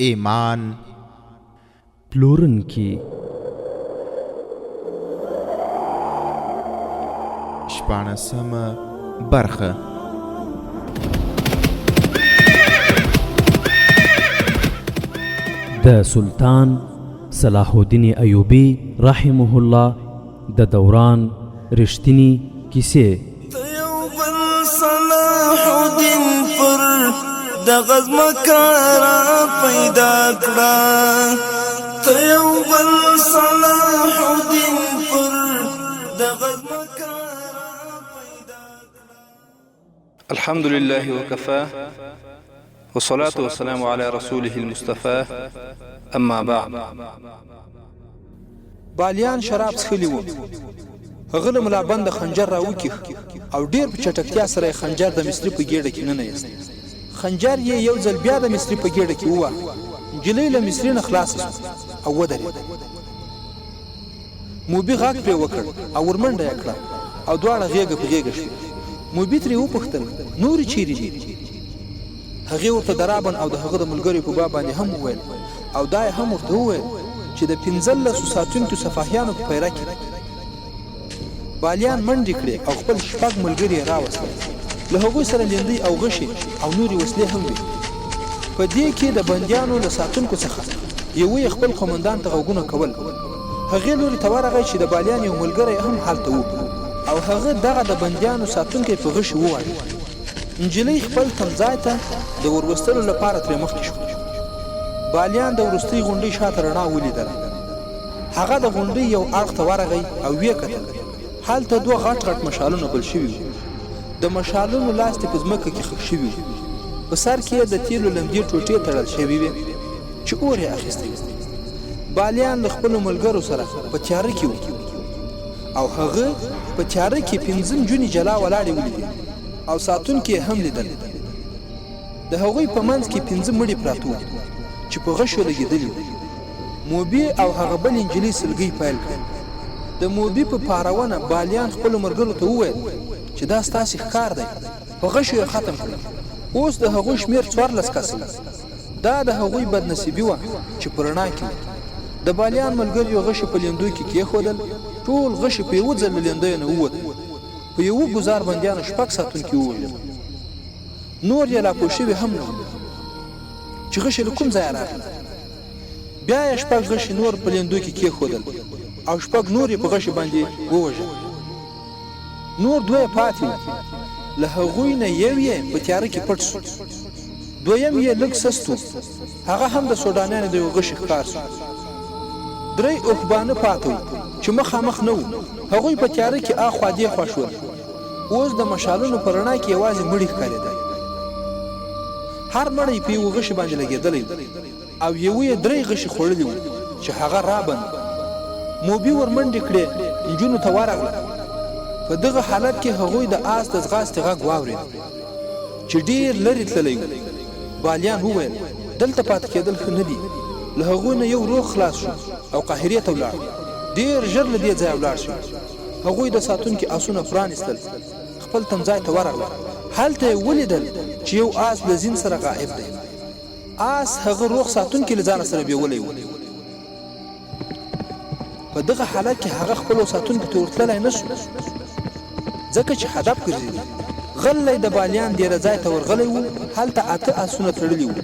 ایمان پلورنکي. شپاړسمه برخه. د سلطان صلاح الدین ایوبي رحمه الله د دوران رښتینی کیسې. ته یو بل صلاح الدین پر دغه ځمکه را پیدا کړه، ته یو بل صلاح الدین پر دغه ځمکه را پیدا کړه. الحمد لله وكفى والصلاة والسلام على رسوله المصطفى أما بعد. بالیان شراب څښلي وو. هغه له ملابنده خنجر راوکیښ او ډېر په چټکتیا سره یې خنجر د مصري په ګېډه کې ننه ایست. خنجر یې یو ځل بیا د مصري په ګېډه کې وواهه. نجلۍ له مصري نه خلاصه شوه او ودرېده. موبي غږ پرې وکړ او ورمنډه یې کړه او دواړه غېږه په غېږه شوې. موبي ترې وپوښتل، نورې چېرې دي؟ هغې ورته د رابن او د هغه د ملګریو په باب باندې هم وویل او دا یې هم ورته وویل چې د پنځلسو ساتونکيو سفاهیانو په پیره کې دي. بالیان منډې کړې او خپل شپږ ملګري یې راوستل. له هغوی سره لیندۍ او غشي او نورې وسلې هم وې. په دې کې د بندیانو له ساتونکو څخه یوه یې خپل قومندان ته غږونه کول. هغې لوري ته ورغی چې د بالیان یو ملګری هم هلته و او هغه دغه د بندیانو ساتونکی په غشي وواژه. نجلۍ خپل تمځای ته د وروستلو لپاره ترې مخکې شوه. بالیان د وروستۍ غونډۍ شاته رڼا ولیدله. هغه د غونډۍ یو اړخ ته ورغی او ویې کتل، هلته دوه غټ غټ مشالونه بل شوي وو. د مشالونو لاستي په ځمکه کې خښ شوي وو. په سر کې یې د تیلو لمدې ټوټې تړل شوې وې چې اور یې اخیستی و. بالیان له خپلو ملګرو سره په تیاره کې و او هغه په تیاره کې پنځه نجونې جلا ولاړې ولیدې. او ساتونکي یې هم لیدل. د هغوی په منځ کې پنځه مړي پراته وو چې په غشو لګېدلي وو. موبي او هغه بلې نجلۍ سلګۍ پیل کړې. د موبي په پارونه بالیان خپلو ملګرو ته وویل چې دا ستاسې ښکار دی، په غشو یې ختم کړئ. اوس د هغوی شمېر 14 کسه وو. دا د هغوی بد نصیبي وه چې په رڼا کې وو. د بالیان ملګریو غشي په لیندو کې کېښودل، ټول غشي په یوه ځل له لیندیو نه ووتل. په یوه ګوزار بندیانو شپږ ساتونکي ووژل. نور یې لا پوه شوي هم نه وو چې غشي له کوم ځایه راغلل. بیا یې شپږ غشي نور په لیندو کې کېښودل او شپږ نور یې په غشي باندې ووژل. نور دوه یې پاتې وو. له هغوی نه یو یې په تیاره کې پټ شو. دویم یې لږ سست و. هغه هم د سوډانیانو د یوه غشي ښکار شو. درې اوښبانه پاته وو چې مخامخ نه وو. هغوی په تیاره کې آخوا دېخوا شول. اوس د مشالونو په رڼا کې یوازې مړي ښکارېدل. هر مړی په یوه غشي باندې لګېدلی و او یوه یې درې غشي خوړلي وو چې هغه رابن و. موبي ورمنډې کړې، نجونو ته ورغله. په دغه حالت کې هغوی د آس د ځغاستې غږ واورېد. چې ډېر لرې تللی و. بالیان وویل، دلته پاتې کېدل ښه نه دي. له هغوی نه یو روغ خلاص شو او قاهرې ته ولاړ. ډېر ژر له دې ځایه ولاړ شئ. هغوی د ساتونکي آسونه پرانیستل، خپل تمځای ته ورغله. هلته یې ولیدل چې یو آس له زین سره غایب دی. آس هغه روغ ساتونکی له ځانه سره بیولی و. په دغه حالت کې هغه خپلو ساتونکو ته ورتللی نه شو، ځکه چې هدف ګرځېده. غلی د بالیان دېره ځای ته ورغلی و، هلته اته آسونه تړلي وو،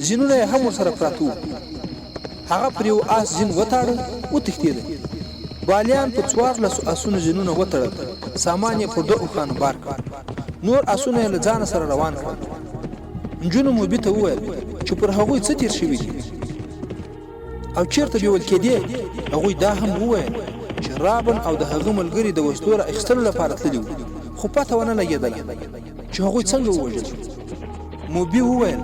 زینونه یې هم ورسره پراته وو. هغه پر یو آس زین وتاړه، وتښتېده. بالیان په څوارلسو آسونو زینونه وتړل، سامان یې پر دوه اوښانو بار کړ. نور آسونه یې له ځانه سره روان کړل. نجونو موبي ته وویل چې پر هغوی څه تېر شوي دي؟ او چیرته بیول کېدې؟ هغوی دا هم وویل چې رابن او د هغه ملګري د وسلو را اخیستلو لپاره تللي وو، خو پته ونه لګېدله چې هغوی څنګه ووژل شول. موبي وویل،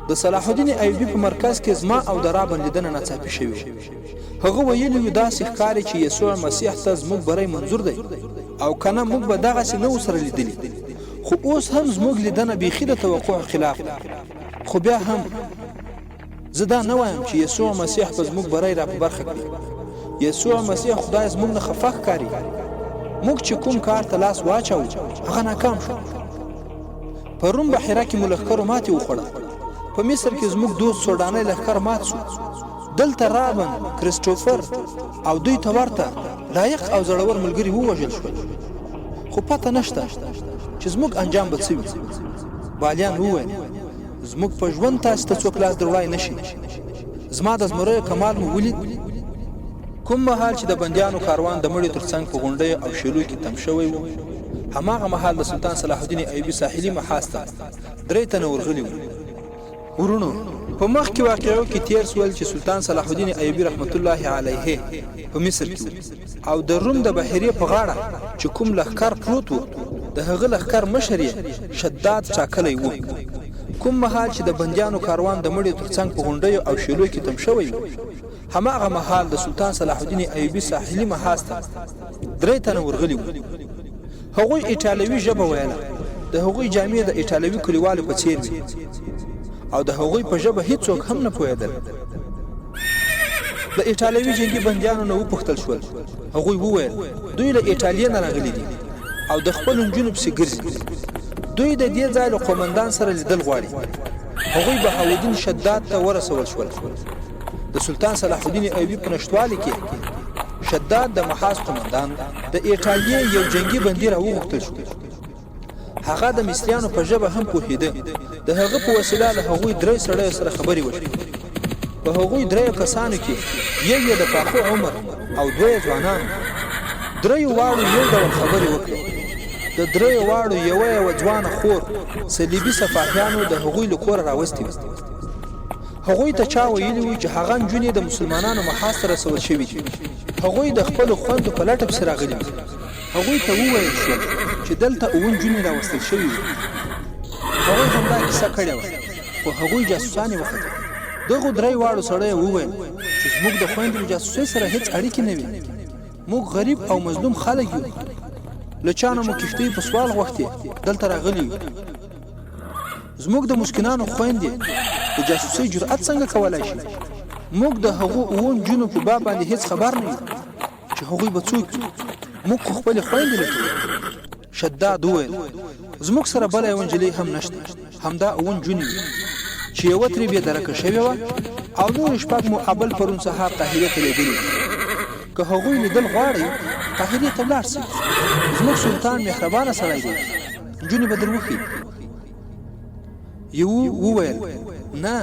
د صلاح الدین ایوبي په مرکز کې زما او د رابن لیدنه ناڅاپي شوې وه. هغه ویلي وو، داسې ښکاري چې یسوع مسیح ته زموږ بری منظور دی او که نه موږ به دغسې نه وو سره لیدلي. خو اوس هم زموږ لیدنه بیخي د توقع خلاف ده. خو بیا هم. زه دا نه وایم چې یسوع مسیح به زموږ بری را په برخه کړي. یسوع مسیح خدای زموږ نه خفه ښکاري. موږ چې کوم کار ته لاس واچاوه، هغه ناکام شو. په روم بحیره کې مو لښکرو ماتې وخوړه. په مصر کې زموږ دوست سوډانی لښکر مات شو. دلته رابن، کریسټوفر او دوی ته ورته لایق او زړور ملګري ووژل شول. خو پته نشته چې زموږ انجام به څه وي. بالیان وویل، زموږ په ژوند تاسې ته څوک لاس دروړای نه شي. زما د زمریو کمال مو ولید؟ کوم مهال چې د بندیانو کاروان د مړیو تر څنګ په غونډیو او شیلو کې تم شوی و، هماغه مهال د سلطان صلاح الدین ایوبي ساحلي محاذ ته درې تنه ورغلي وو. وروڼو! په مخکې واقعو کې تېر شول چې سلطان صلاح الدین ایوبي رحمة الله علیه په مصر کې و او د روم د بحیرې په غاړه چې کوم لښکر پروت و، د هغه لښکر مشر یې شداد ټاکلی و. کوم مهال چې د بندیانو کاروان د مړیو تر څنګ په غونډیو او شیلو کې تم شوی و، هماغه مهال د سلطان صلاح الدین ایوبي ساحلي محاذ ته درې تنه ورغلي وو. هغوی ایټالوي ژبه ویله، د هغوی جامې د ایټالوي کلیوالو په څیر وې او د هغوی په ژبه هیڅوک هم نه پوهېدل. د ایټالوي جنګي بندیانو نه وپوښتل شول، هغوی وویل دوی له ایټالیا نه راغلي دي او د خپلو نجونو پسې ګرځي. دوی د دې ځای له قومندان سره لیدل غواړي. هغوی بهاوالدین شداد ته ورسول شول. د سلطان صلاح الدین ایوبي په نشتوالي کې شداد د محاذ قومندان و. د ایټالیې یو جنګي بندي راوغوښتل شو. هغه د مصریانو په ژبه هم پوهېده. د هغه په وسیله له هغوی دریو سړیو سره خبرې وشوې. په هغوی دریو کسانو کې یو یې د پاخه عمر او دوه یې ځوانان وو. دریو واړو یو ډول خبرې وکړې. د دریو واړو یوه یوه ځوانه خور صلیبي سفاهیانو د هغوی له کوره راوستې وه. هغوی ته چا ویلي وو چې هغه نجونې د مسلمانانو محاذ ته رسول شوې دي. هغوی د خپلو خوندو په لټه پسې راغلي وو. هغوی ته وویل شول چې دلته اووه نجونې راوستل شوې وې. هغوی همدا کیسه کړې وه، خو هغوی جاسوسانې وختې. دغو درې واړو سړیو وویل چې زموږ د خویندو له جاسوسۍ سره هیڅ اړیکې نه وې. موږ غریب او مظلوم خلک یو. له چا نه مو کښتۍ په سوال غوښتې، دلته راغلي یو. زموږ د مسکینانو خویندې د جاسوسۍ جرأت څنګه کولای شي؟ موږ د هغو اوو نجونو په باب باندې هیڅ خبر نه یو چې هغوی به څوک وي. موږ خو خپلې خویندې لټوو. شداد وویل، زموږ سره بله یوه نجلۍ هم نشته، همدا اووه نجونې وې چې یوه ترې بې درکه شوې وه او نورې شپږ مو ابل پرون سهار قاهرې ته لېږلې وې. که هغوی لیدل غواړئ، قاهرې ته ولاړ شئ. زموږ سلطان مهربانه سړی دی. نجونې به در وښيي. یوه وویل، نه،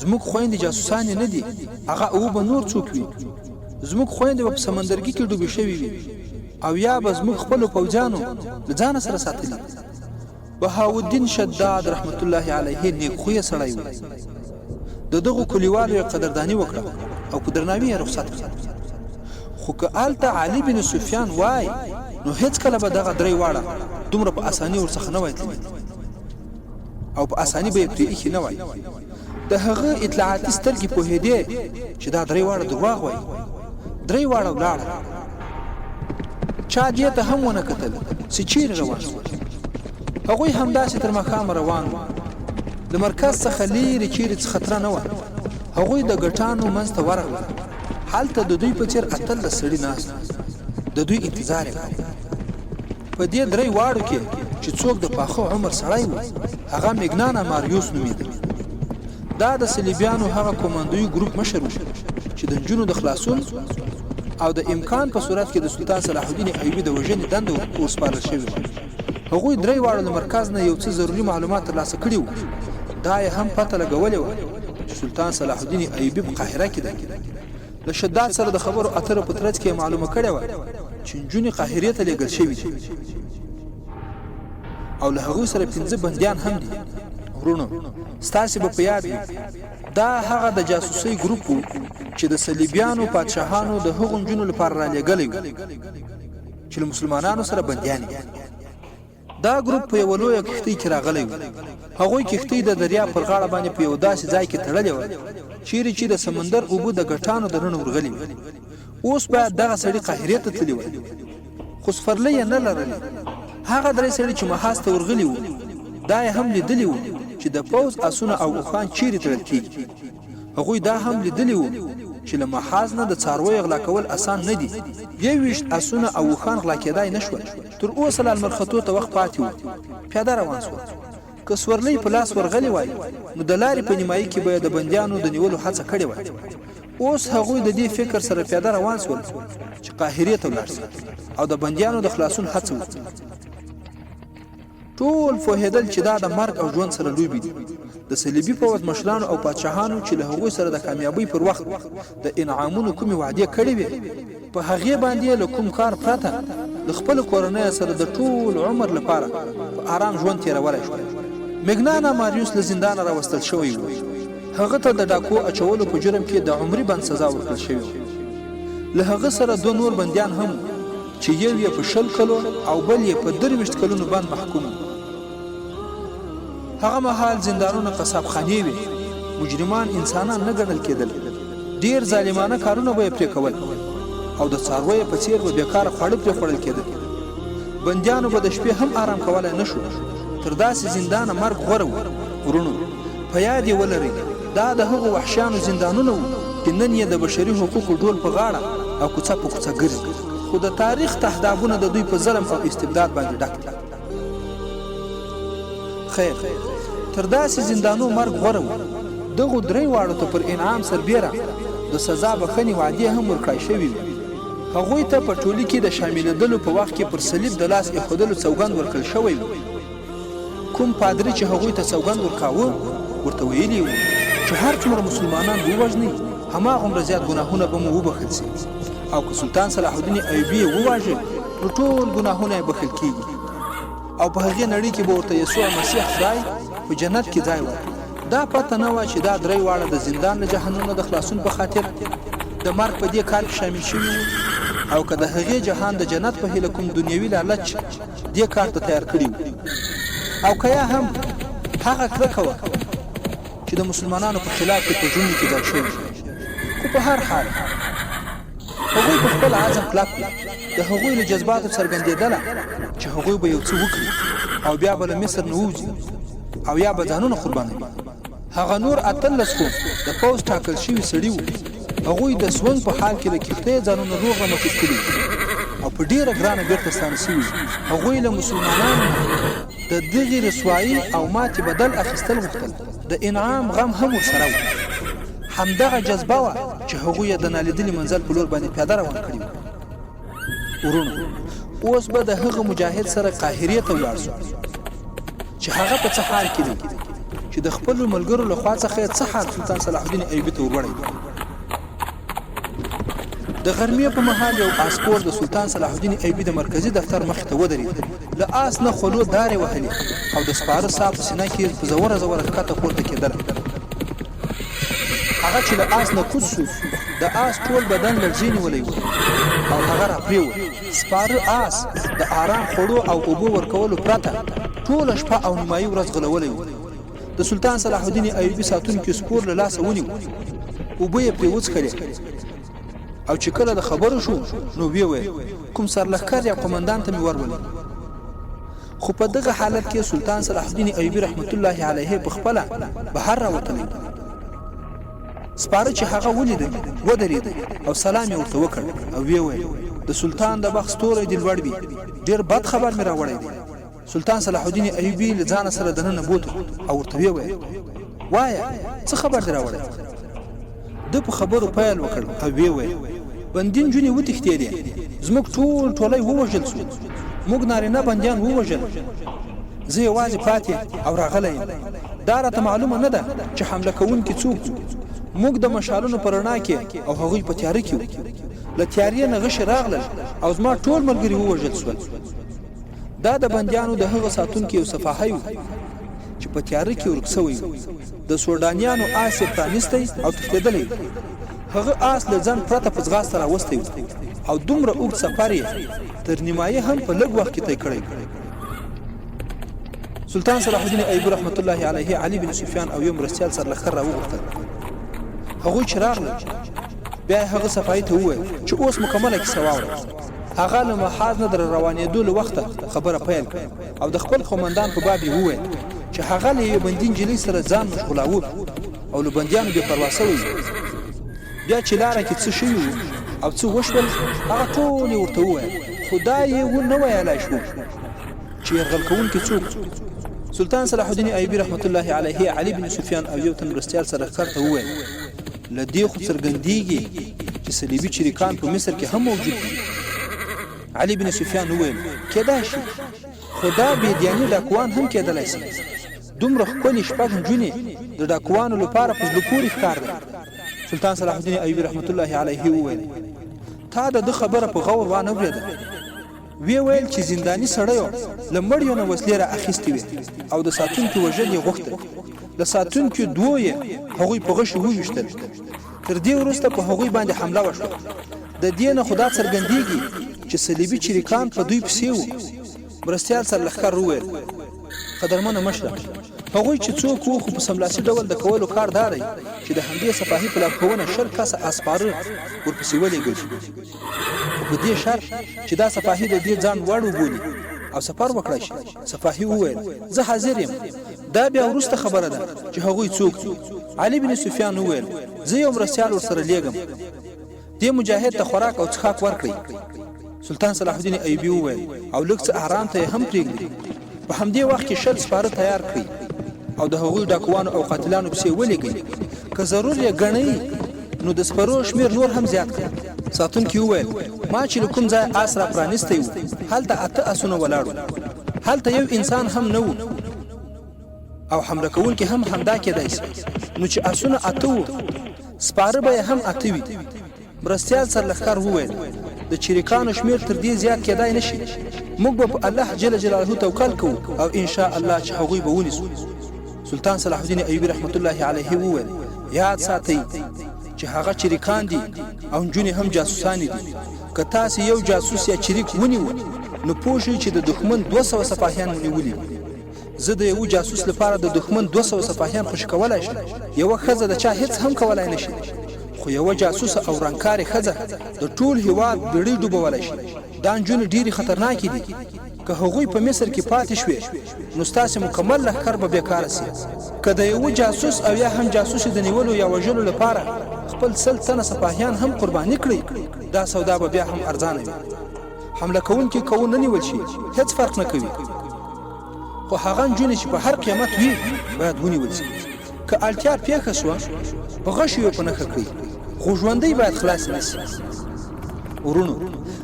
زموږ خویندې جاسوسانې نه دي، هغه اووه به نور څوک وي. زموږ خویندې به په سمندرګي کې ډوبې شوې وي او یا به زموږ خپلو پوځیانو له ځانه سره ساتلي وي. بهاوالدین شداد رحمة الله علیه نیک خویه سړی و. د دغو کلیوالو یې قدرداني وکړه او په درناوي یې رخصت کړل. خو که هلته علي بن سفیان وای نو هیڅکله به دغه درې واړه دومره په اساني ورڅخه نه وای تللي او په اساني به یې پرې ایښي نه وای. د هغه اطلاعاتي سترګې پوهېدې چې دا درې واړه درواغ وایي. درې واړه ولاړل. چا دې ته هم ونه کتل چې چیرې روان شول. هغوی همداسې تر ماښامه روان وو. له مرکز څخه لیرې چیرې څه خطره نه وه. هغوی د ګټانو منځ ته ورغلل. هلته د دوی په څېر 18 سړي ناست وو. د دوی انتظار یې کاوه. په دې درې واړو کې چې څوک د پاخه عمر سړی و، هغه میګنانا ماریوس نومېده. دا د صلیبیانو هغه کوماندویي ګروپ مشر و چې د نجونو د خلاصون او د امکان په صورت کې د سلطان صلاح الدین ایوبي د وژنې دنده ورسپارل شوې وه. هغوی درې واړو له مرکز نه یو څه ضروري معلومات ترلاسه کړي وو. دا یې هم پته لګولې وه چې سلطان صلاح الدین ایوبي په قاهره کې دی. له شداد سره د خبرو اترو په ترڅ کې یې معلومه کړې وه چې نجونې قاهرې ته لېږل شوې دي او له هغوی سره پنځه بندیان هم دي. وروڼو! ستاسې به په یاد وي، دا هغه د جاسوسۍ ګروپ و چې د صلیبیانو پادشاهانو د هغو نجونو لپاره رالېږلی و چې له مسلمانانو سره بندیانې وې. دا ګروپ په یوه لویه کښتۍ کې راغلی و. هغوی کښتۍ د دریاب پر غاړه باندې په یوه داسې ځای کې تړلې وه چیرې چې د سمندر اوبه د ګټانو دننه ورغلې وې. اوس باید دغه سړي قاهرې ته تللي وای، خو سپرلۍ یې نه لرلې. هغه درې سړي چې محاذ ته ورغلي وو، دا یې هم لیدلي وو چې د پوځ اسونه او اوښان چیرې تړل کیږي. هغوی دا هم لیدلي وو چې له محاذ نه د څارویو غلا کول اسان نه دي. 21 اسونه او اوښان غلا کېدای نه شول. تر اوسه لا لمرختو ته وخت پاتې و. پیاده روان شول. که سورلۍ په لاس ورغلې وای، نو د لارې په نیمایي کې به یې د بندیانو د نیولو هڅه کړې وای. اوس هغوی د دې فکر سره پیاده روان شول چې قاهرې ته ولاړ شي او د بندیانو د خلاصون هڅه وکړي. ټول پوهېدل چې دا د مرګ او ژوند سره لوبې دي. د صلیبي پوځ مشرانو او پادشاهانو چې له هغوی سره د کامیابۍ پر وخت د انعامونو کومې وعدې کړې وې، په هغې باندې یې له کوم کار پرته له خپلو کورنیو سره د ټول عمر لپاره په آرام ژوند تېرولی شوای. مګنانا ماریوس له زندانه راوستل شوی و. هغه ته د ډاکو اچولو په جرم کې د عمري بند سزا ورکړل شوې وه. له هغه سره دوه نور بندیان هم وو چې یو یې په 20 کلو او بل یې په 23 کلونو بند محکوم و. هغه مهال زندانونه قصاب خانې وې، مجرمان انسانان نه ګڼل کېدل، ډېر ظالمانه کارونه به یې پرې کول او د څارویو په څېر به بېکاره خواړه پرې خوړل کېدل. بندیانو به د شپې هم آرام کولای نه شو، تر داسې زندانه مرګ غوره و. وروڼو! په یاد یې ولرئ، دا د هغو وحشیانو زندانونه وو چې نن یې د بشري حقوقو ډول په غاړه او کوڅه په کوڅه ګرځي، خو د تاریخ تهدابونه د دوی په ظلم او استبداد باندې ډک دي. خیر، تر داسې زندانو مرګ غوره و. دغو درۍ واړو ته پر انعام سربېره د سزا بخښنې وعدې هم ورکړای شوې وې. هغوی ته په ټولي کې د شاملېدلو په وخت کې پر صلیب د لاس اېښودلو څوګند ورکړل شوی و. کوم پادري چې هغوی ته څوګند ورکاوه، ورته ویلي یې وو چې هر څومره مسلمانان ووژنئ، هماغومره زیات ګناهونه به مو وبخښل شي او که سلطان صلاح الدین ایوبي یې وواژه، نو ټول ګناهونه یې بخښل کېږي او په هغې نړۍ کې به ورته یسوع مسیح خدای په جنت کې ځای ورکړي. دا پته نه وه چې دا درۍ واړه د زندان له جهنم نه د خلاصون په خاطر د مرګ په دې کار کې شامل شوي وو او که د هغې جهان د جنت په هیله کوم دنیوي لالچ دې کار ته تیار کړي وو او که یا هم هغه کرکه وه چې د مسلمانانو په خلاف یې په زړونو کې ځای شوې. خو په هر حال هغوی په خپل عزم کلک وو. د هغوی له جذباتو څرګندېدله چې هغوی به یو څه وکړي او بیا به له مصر نه ووځي او یا به ځانونه قربانوي. هغه نور 18 خو د پوځ ټاکل شوي سړي وو. هغوی د سونګ په حال کې له کښتیو ځانونه روغ رمټ ایستلي وو او په ډېره ګرانه بېرته ستانه شوي وو. هغوی له مسلمانانو نه د دغې رسوایۍ او ماتې بدل اخیستل غوښتل. د انعام غم هم ورسره و. همدغه جذبه وه چې هغوی یې د نالیدلي منزل په لور باندې پیاده روان کړي وو. وروڼو! اوس به د هغه مجاهد سره قاهرې ته ولاړ شو چې هغه په څه حال کې دی چې د خپلو ملګرو له خوا څخه یې څه حال سلطان صلاح الدین ایوبي ته وروړی دی. د غرمې په مهال یو آسپور د سلطان صلاح الدین ایوبي د مرکزي دفتر مخې ته ودرید. له آس نه خولو دارې وهلې او د سپاره ساه په سینه کې په زوره زوره ښکته پورته کېدله. هغه چې له آس نه کوز شو، د آس ټول بدن لړزې نیولی و او هغه راپرېوت. سپاره آس د آرام خوړو او اوبو ورکولو پرته ټوله شپه او نیمایي ورځ غلولی و. د سلطان صلاح الدین ایوبي ساتونکي سپور له لاسه ونیو، اوبه یې پرې وڅښلې او چې کله د خبرو شو نو ویې ویل، کوم سرلښکر یا قومندان ته مې ورولئ. خو په دغه حالت کې سلطان صلاح الدین ایوبي رحمت الله علیه په خپله بهر راوتلی و. سپاره چې هغه ولید ودرید او سلام یې ورته وکړ او ویې ویل، د سلطان د بخت ستوری دې لوړ وي، ډېر بد خبر مې راوړی دی. سلطان صلاح الدین ایوبي له ځانه سره دننه بوته او ورته ویې ویل، وایه څه خبر دې راوړی؟ ده په خبرو پیل وکړ او ویې ویل، بندي نجونې وتښتېدې، زموږ ټول ټولی ووژل شو، موږ نارینه بندیان ووژل، زه یوازې پاتې او راغلی یم، دا راته معلومه نه ده چې حمله کوونکي څوک وو، موږ د مشالونو په رڼا کې او هغوی په تیاره کې وو، له تیارې نه غشي راغلل او زما ټول ملګري ووژل شول. دا د بندیانو د هغه ساتونکي یو سفاهی و چې په تیاره کې ورک شوی و. د سوډانیانو آس یې پرانیستی او تښتېدلی و. هغه آس له ځنډ پرته په ځغاسته راوستی و او دومره اوږد سفر یې تر نیمایي هم په لږ وخت کې طی کړی و. سلطان صلاح الدین ایوبي رحمت الله علیه علي بن سفیان او یو مرستیال سرلښکر راوغوښتل. هغوی چې راغلل بیا یې هغه صفایي ته وویل چې اوس مکمله کیسه واوره. هغه له محاذ نه د روانېدو له وخته خبره پیل کړه او د خپل قومندان په باب یې وویل چې هغه له یوې بندي نجلۍ سره ځان مشغولاوه او له بندیانو بې پروا شوی و. بیا چې لاره کې څه شوي وو او څه وشول هغه ټول یې ورته وویل، خو دا یې و نه ویلای شو چې یرغل کوونکي څوک وو. سلطان صلاح الدین ایوبي رحمت الله علیه علي بن سفیان او یو تن مرستیال سرلښکر ته وویل، له دې خو څرګندیږي چې صلیبي چریکان په مصر کې هم موجود دي. علي بن سفیان وویل، کیدای شي، خو دا بېدیاني ډاکوان هم کیدلای شي. دومره ښکلې شپږ نجونې د ډاکوانو لپاره په زړه پورې ښکار دی. سلطان صلاح الدین ایوبي رحمت الله علیه وویل، تا د ده خبره په غور وانه ورېده. ویې ویل چې زنداني سړیو له مړیو نه وسلې را اخیستې وې او د ساتونکي وژل یې غوښتل. له ساتونکيو دوو یې هغوی په غشو وویشتل. تر دې وروسته په هغوی باندې حمله وشوه. د دې نه خو دا څرګندېږي چې صلیبي چریکان په دوی پسې وو. مرستیال سرلښکر وویل، قدرمنه مشره! هغوی چې څوک وو خو په سملاسي ډول د کولو کار دا دی چې د همدې سپاهي په لارښوونه 20 کسه آس سپاره ورپسې ولېږل شي. خو په دې شرط چې دا سپاهي د دې ځان وړ وبولي او سفر وکړای شي. سپاهي وویل، زه حاضر یم. دا بیا وروسته خبره ده چې هغوی څوک دي. علي بن سفیان وویل، زه یو مرستیال ورسره لیږم. دې مجاهد ته خوراک او څښاک ورکړئ. سلطان صلاح الدین ایوبي وویل، او لږ څه آرام ته یې هم پرېږدئ. په همدې وخت کې 20 سپاره تیار کړئ او د هغوی ډاکوانو او قاتلانو پسې ولېږئ. که ضرور یې ګڼئ نو د سپرو شمېر نور هم زیات کړئ. ساتونکي وویل، ما چې له کوم ځایه آس را پرانیستی و، هلته اته آسونه ولاړ وو. هلته یو انسان هم نه و او حمله کوونکي هم همدا کېدای شي. نو چې آسونه اته وو، سپاره به یې هم اته وي. مرستیال سرلښکر وویل، د چریکانو شمېر تر دې زیات کېدای نه شي، موږ به په الله جل جلاله توکل کوو او ان شاء الله چې هغوی به ونیسو. سلطان صلاح الدین ایوبي رحمت الله علیه وویل، یاد ساتئ چې هغه چریکان دي او نجونې هم جاسوسانې دي، که تاسې یو جاسوس یا چریک ونیو نو پوه شئ چې د دښمن 200 سپاهیان مو نیولي دي. زه د یوه جاسوس لپاره د دښمن 200 سپاهیان خوشې کولای شم، یوه ښځه د چا هېڅ هم کولای نه شي، خو یوه جاسوسه او ورانکارې ښځه د ټول هېواد بېړۍ ډوبولای شي. دا نجونې ډېرې خطرناکې دي، که هغوی په مصر کې پاتې شوې، نو ستاسې مکمل لښکر به بېکاره شي. که د یوه جاسوس او یا هم جاسوسې د نیولو یا وژلو لپاره خپل 20 تنه سپاهیان هم قرباني کړئ، دا سودا به بیا هم ارزانه وي. حمله کوونکي که ونه نیول شي، هېڅ فرق نه کوي. خو هغه نجونې چې په هر قیمت وي باید ونیول شي. که اړتیا پیښه شوه په غشو یې په نښه کړئ، خو ژوندۍ باید خلاصې نه شي. وروڼو!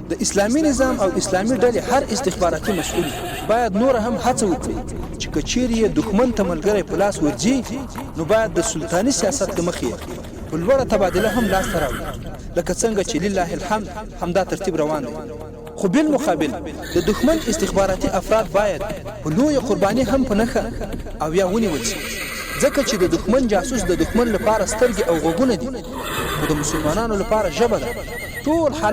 د اسلامي نظام او اسلامي ډلې هر استخباراتي مسؤل باید نوره هم هڅه وکړي چې که چیرې یې دښمن ته ملګری په لاس ورځي نو باید د سلطاني سیاست له مخې یې په لوړه تبادله هم لاسته راوړي لکه څنګه چې لله الحمد همدا ترتیب روان دی. خو بالمقابل د دښمن استخباراتي افراد باید په لویه قرباني هم په نښه او یا ونیول شي، ځکه چې د دښمن جاسوس د دښمن لپاره سترګې او غوږونه دي، خو د مسلمانانو لپاره ژبه ده. ټول حالات.